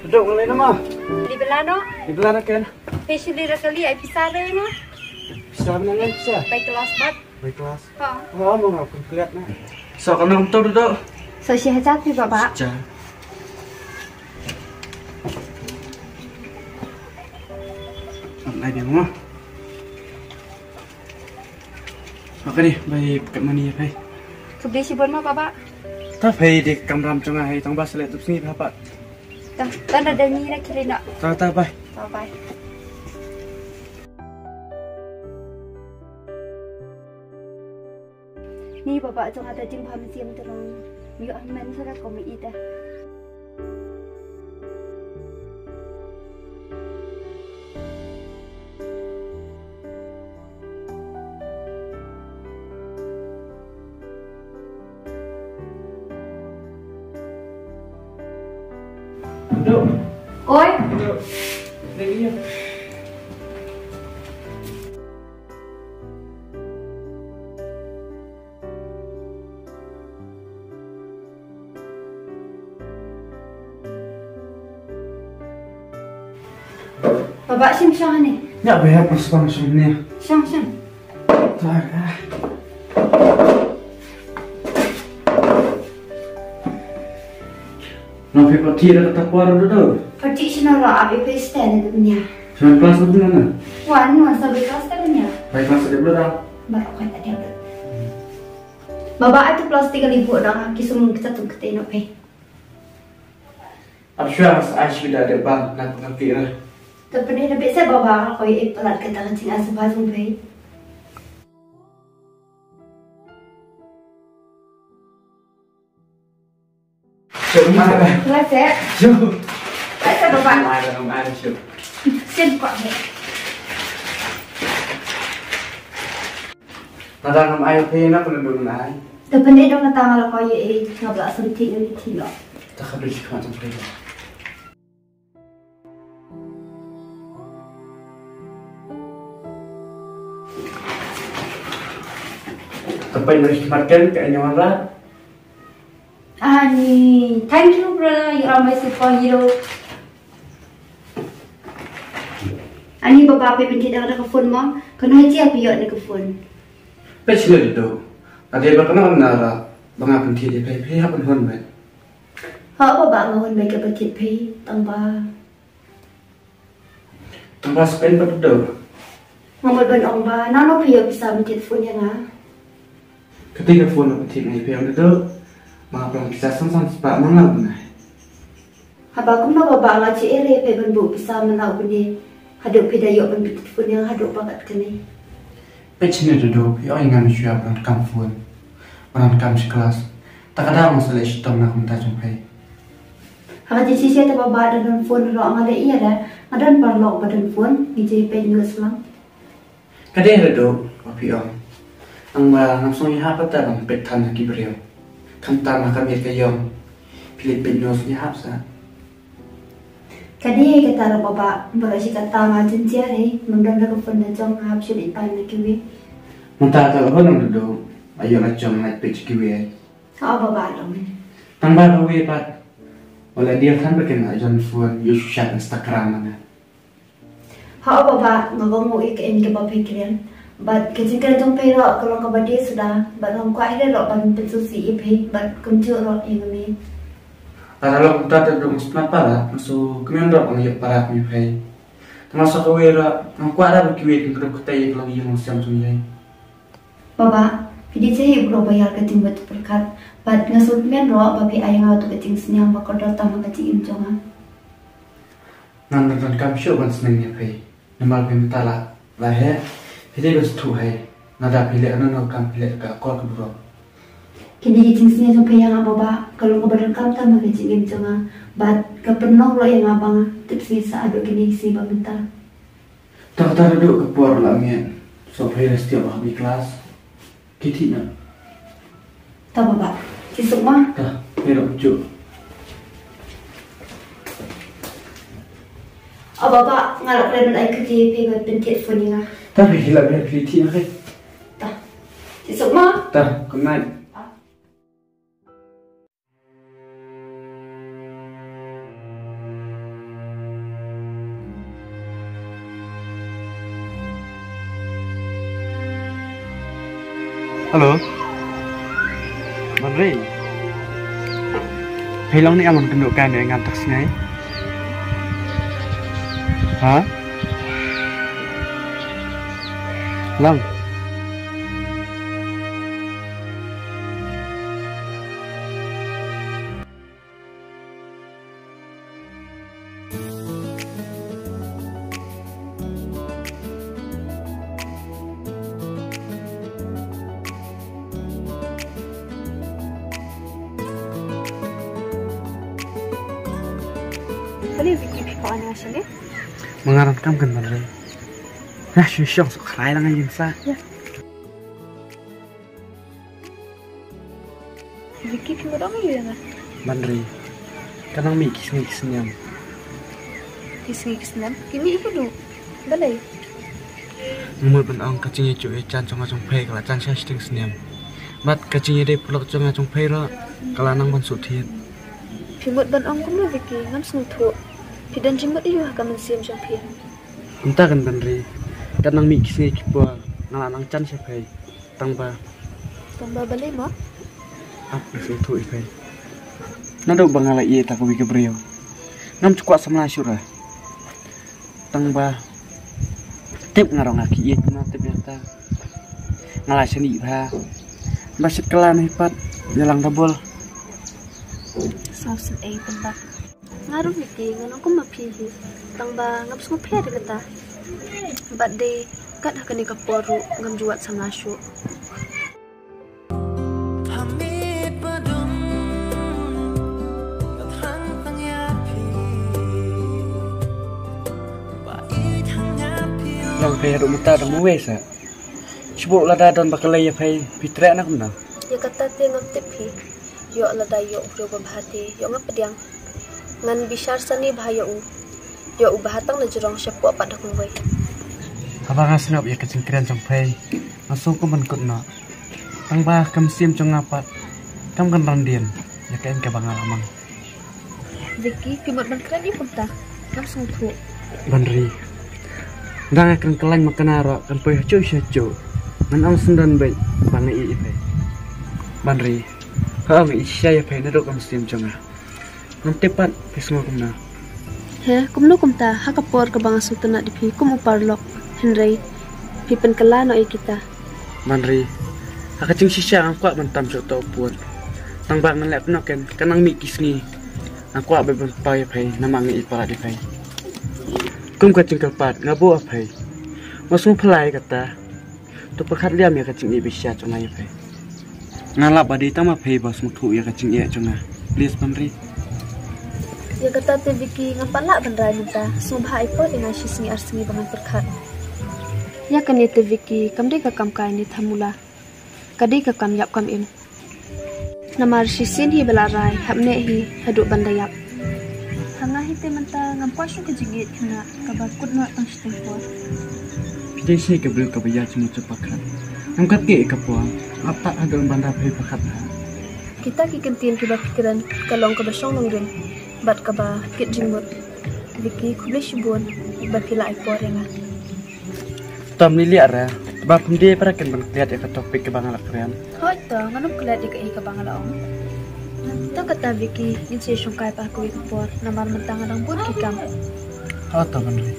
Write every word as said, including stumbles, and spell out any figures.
Dok ngalai nama? Di belano. Di belano ken? Peshili rakali ai pisa re ma. Pisa mana ngai pisa? Bai kelas bat. Bai kelas. Ha. Ha, mo ngau kun kelat na. So kana untuk dok. So shi hajar pi baba. Ja. Ngai dia mo. Okey, bai pakat mani ya pai. Kebeli shibun ma baba. Ta pai di kamram chunga hai tang bas le tup sini apa. Ta, ta da dani na kiri na. Ta, ta bai. Ta bai. Ni baba chunga ta jing pam siam terang. Yu amen sara komi ita. Dok. Oi. Dok. Dek iya. Baba shim shong ni. Ya, bayar pas bang shong ni. Shong shong. Tar ah. Nang phi pati da kata kuar da tu. Pati sino ra abi pe sten da dunia. Sino kelas tu mana? Wan wan sa kelas da dunia. Baik kelas da berapa? Baru kau tak dia. Baba atu plastik kali buat dah kisum kita tu kita ino pe. Ab shwa sa ai shwa da de ba na pangkatira. Te pyneh na bit sa baba ka koi e palat ka tang ching asa ba jong pei. Sure, ma. Kelas eh. Sure. Kelas eh baba. Ma da ma sure. Sin kok he. Nada ngam ai phi na pun dum nai. Te pyneh dong na tang la ko ye e ngab la sem ti ni ti lo. Ta khabri shi khmat phi. Te pyneh shi khmat ken ka nyawan ra. Ani, thank you brother, you are my superhero. Ani baba pe pynthit da ka phone mo, kano hai chia pe ïoh da ka phone. Pe chile do. Ade ba kana na ra, ba nga pynthit pe pe hap hon me. Ha baba nga hon me ka pynthit pe tang ba. Tang ba spend ba do. Nga mut ban ong ba nano pe ïoh pisa pynthit phone ïa nga. Kati ka phone pynthit ngai pe ong do. Ma plang pisa san san spah ma nga ngai. Haba kumno baba nga chi ere pe ban buh pisa mynta u bni. Haduh phi da ïoh ban pynthit phone ïa nga haduh ba kat kane. Peit shane Dado, phi ong ïa nga mynshuwa ba ngan kam phone, ba ngan kam shi klas. Ta ka daw nga sa leh shitom na ka bynta jong phi. Ha ka jingshisha te baba da don phone ruh nga leh ïa leh, nga don paralok ba don phone, ngi je peit news lang. Ka dei Dado, ba phi ong. Nangba ngam sngewthuh ïa ha kata ban peit than na ki briew. Khamtam ha ka miet ka ïong. Phi leit peit news ïa hap sa. Ka dei kata ruh baba, baroh shi katta nga jynjar hi, ngam don da ka phone da jong nga hap shu leit pan na kiwei. Mynta ka la hon nang Dado, aïu la jong nga leit peit kiwei. Ha baba long. Tang ba kawei pat. Wala dia than ba ken la jon phone, ïu shu shat Instagram mana. Ha baba, nga kohnguh ïa ka in kaba phi kren. Bad ka jingkren jong phi ruh ka long kaba dei suda, bad ngam kwah hi ruh ban pynsngewsih ïa phi, bad kumjuh ruh ïa nga mei. Lada long kumta te Dado, nga sngewsynei para, nga sngewkmen ruh ban ïoh para kum ïa phi. Te nga sngewkmen ruh, nga kwah ruh ba kiwei kin kdew kata ïa ka long ïing long sem jong ïa. Baba, phi dei sa hi u briew ba ïar ka jingbit pyrkhat, bad nga sngewkmen ruh ba phi ai ïa nga tu ka jingsneng ba kordor tam ha ka jingim jong nga. Ngan donkam shuh ban sneng ïa phi. Namar phi mynta la, la heh, phi dei ban sngewthuh hi. Lada phi leh kano kano kam phi leh ka akor ka burom. Kine ki jingsneng jong phi ïa nga baba, ka long kaba donkam tam ha ka jingim jong nga. Bad ka pynlong ruh ïa nga ba nga tip sngi sa haduh kine ki sngi ba mynta. Ta kata Dado ka por la miet. So phi rest ïa ba ha ki klas. Ki thik na. Ta baba. Ki suk ma. Ta, phi ruh ju. O baba, nga la kren ai kti phi ba pynthied phone ïa nga. Ta phi la miet phi thik na kai. Ta. Ki suk ma. Ta, good night. Ta. Hello. Ban Ri. Phi long ne em ban kynduh kai ne ngam tak sngai. Ha? Long. Balei Vicky phi phah ïa nga shane? Ma nga ruh kam kynmaw re. Nga shu shong suk khlaiñ lang ïa nga sa. Ïa. Vicky, phi mut ong aïu ïa nga? Ban Ri. Ka nang mih ki sngi ki snem. Ki sngi ki snem? Ki mih haduh balei? Nga mut ban ong ka jingïajuh ïajan jong nga jong phi ka la jan sha shiteng snem. Bad ka jingïadei paralok jong nga jong phi ruh ka la nang ban shu thied. Phi mut ban ong kumno Vicky, ngam sngewthuh. Phi don jingmut aïu ha ka mynsiem jong phi? Kumta kan Ban Ri. Ka nang mih ki sngi ki por nga la nang jan sha phi. Tang ba. Tang ba balei mo? Ap, nga sngewthuh ïa phi. Naduh ba nga la ïeit ïa kawei ka briew, ngam ju kwah samla shuh re. Tang ba tip nga ruh nga ki ïeit, nga tip ïa ta. Nga la shaniah bha. Ba shit kylla na hi pat ïa lang double. Sngewsih ei tang ba. Nga ruh Vicky, nga nang kum ma phi hi. Tang ba ngam sngewpher ïa kata. Bad dei kat ha kane ka por ruh ngam ju wad samla shuh. Long phi haduh mynta dang mawei sa. Shu buh lada don ba ka lei ïa phi, phi treh na kumno? Ïa kata te ngam tip phi. Ïoh lada ïoh u briew ba bha te ïoh nga pdiang. Ngan bishar sani bha ïa u. Ïoh u bha tang na jrong shapoh pat da kumwei. Haba nga sngap ïa ka jingkren jong phi, nga sngew kum ban kut noh. Tang ba ka mynsiem jong nga pat kam kynran dien ïa kaei kaba nga la mang. Vicky, phi mut ban kren ïa kumta? Ngam sngewthuh. Ban Ri. Da nga kren kyllaiñ ma kane ruh kan poi hajuh sha hajuh. Ngan ong sngewdon beit ba nga ïeit ïa phi. Ban Ri. Hooid nga ïeit shisha ïa phi naduh ka mynsiem jong nga. Ngam tip pat phi sngew kumno. He, kumno kumta, ha ka por kaba nga sngewtynnat ïa phi kum u paralok, hynrei phi pynkylla noh ïa kita. Ban Ri. Ha ka jingshisha ngam kwah ban tam shuh uta u pud. Tang ba ngan leh kumno ken, ka nang mih ki sngi nga kwah beit ban poi ïa phi namar nga ïeit palat ïa phi. Kum ka jingkyrpad nga buh ïa phi. Nga sngewphylla ïa kata. To pyrkhat liam ïa ka jingïeit ba shisha jong nga ïa phi. Nga lap ba dei tang ma phi ba sngewthuh ïa ka jingïeit jong nga. Please Ban Ri. Ïa kata te Vicky, ngam pat lah ban rai mynta. Sngewbha ai por ïa nga shi sngi ar sngi ba ngan pyrkhat. Ïa kane te Vicky, kam dei ka kam kai ne thamula. Ka dei ka kam ïap kam im. Namar shisien hi ba la rai, hap neh hi haduh ban da ïap. Ha nga hi te mynta ngam kwah shuh ka jingïeit khynnah kaba kut noh tang shiteng por. Phi dei shi ka briew kaba ïa jingmut jingpyrkhat. Ngam kat kei ka por, ap tak haduh ban da phi pyrkhat ha. Kita ki kyntien kiba phi kren ka long kaba shong nongrim bad kaba kit jingmut. Vicky, khublei shibun ba phi la ai por ïa nga. Tam lili ara, ba phi dei para ken ban klet ïa ka topic kaba nga la kren. Hooid to, ngan ym klet ïa kaei kaba nga la ong. To kata Vicky, ngin sa ïa shongkai pat ha kawei ka por, namar mynta nga dang bun ki kam. Hooid to Ban Ri.